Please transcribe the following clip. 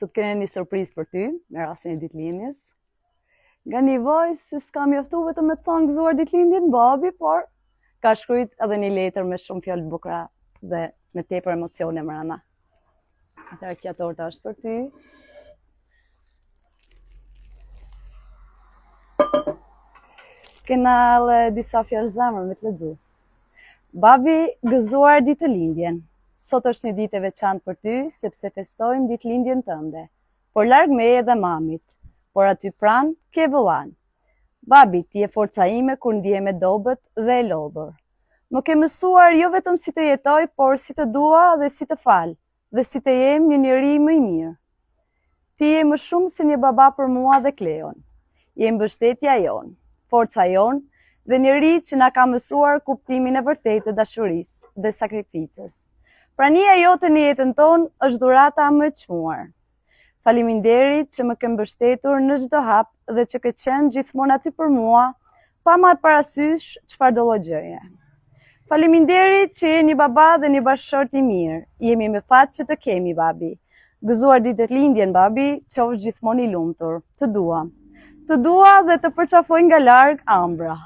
Sot kena një surprizë për ty, me rastin e ditëlindjes. Nga një vajzë se s'ka mjaftu vetëm me të thonë gëzuar ditëlindjen babi, por ka shkrujt edhe një letër me shumë fjalë të bukura dhe me tepër emocione mrena. Atëherë kjo torta është për ty. Kena edhe disa fjalë zemër me të lexu. Babi, gëzuar ditëlindjen. Sot është një ditë e veçantë për ty, sepse festojmë ditëlindjen tënde. Por larg meje dhe mamit, por aty pranë ke vëllanë. Babi, ti je forca ime kur ndihem e dobët dhe e lodhur. Më ke mësuar jo vetëm si të jetoj, por si të dua dhe si të fal, dhe si të jem një njeri më i mirë. Ti je më shumë se një baba për mua dhe Kleon. Je mbështetja jonë, forca jonë dhe njeri që na ka mësuar kuptimin e vërtetë të dashurisë dhe sakrificës. Prania jote në jetën tonë është dhurata më e çmuar. Faleminderit që më ke mbështetur në çdo hap dhe që ke qenë gjithmonë aty për mua, pa marrë parasysh çfarëdo lloj gjëje. Faleminderit që je një baba dhe një bashkëshort i mirë. Jemi me fat që të kemi babi. Gëzuar ditëlindjen babi, qofsh gjithmonë i lumtur. Të dua. Të dua dhe të përqafoj nga larg Ambra.